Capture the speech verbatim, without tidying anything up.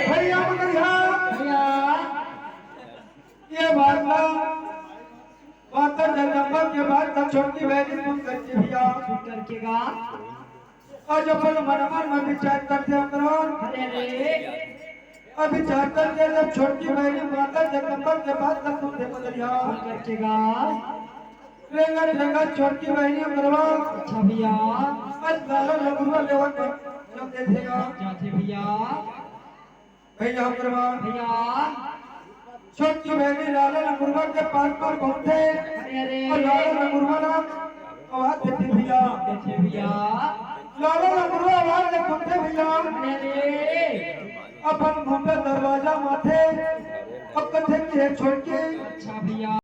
भैया, भैया। ये बात ना, माता जगदम्बा के बात ना, छोटकी बहिनी सुन करके भैया। सुन करके गा। आज अपन मन मन में विचार करथे अंकरवा। अरे रे। अब विचार करके जब छोटकी बहिनी माता जगदम्बा के बात ना सुनथे बदरिया। सुन करके गा। रेंगत रेंगत छोटकी बहिनी अंकरवा। अच्छा भैया। आज लाला लंगुरवा लेवत चल देथे। जाथे भैया। भैया अंकरवा। भैया। छोटकी बहिनी लाला लंगुरवा के पास पर पहुंचे। अरे, अरे। और लाला लंगुरवा ना आवाज देथे भैया। देथे भैया। लाला लंगुरवा आवाज देथे भैया। अरे, अरे। अपन मुंह पे दरवाजा माथे। अब कथे कि हे छोटकी। अच्छा भैया।